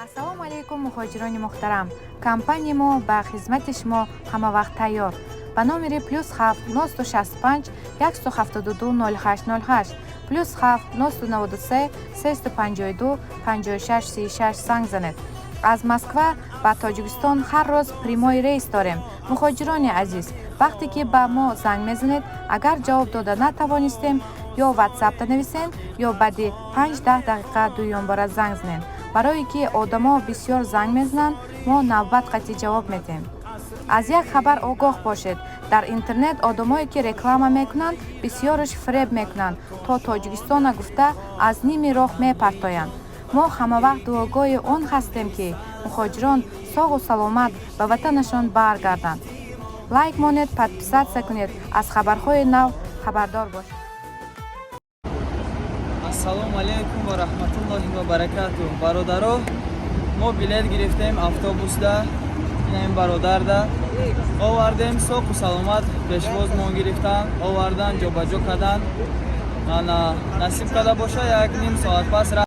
Ассалому алайкум, муҳоҷирони муҳтарам! Компанияи мо ба хизмати шумо ҳамавақт тайёр. Ба номери +7 965 172 08 08, +7 993 352 56 36 занг занед. Аз Москва ба Тоҷикистон ҳар рӯз прямой рейс дорем. Муҳоҷирони азиз, вақте ки ба мо занг мезанед, агар ҷавоб дода натавонистем, ё Ватсапда нависед, ё баъди 5-10 дақиқа дуюмбора занг занед. Барое ки одамо бисёр занг мезананд, мо навбат қатъи ҷавоб медиҳем. Аз як хабар огоҳ бошед: дар интернет одамое ки реклама мекунанд, бисёраш фиреб мекунанд, то Тоҷикистона гуфта, аз ними роҳ мепартоянд. Мо ҳамавақт дуогӯи он ҳастем, ки муҳоҷирон соғу саломат ба ватанашон баргарданд. Лайк монед, подписаться кунед, аз хабарҳои нав хабардор бошед. Ассалому алайкум ва раҳматуллоҳи ва баракатуҳ. Бародаро, мо билет гирифтем автобусда, ин бародарда овардем, соқу саломат пешвозмон гирифтан, овардан, ҷобаҷо кардан. Ана, насиб карда боша, як ним соат пас.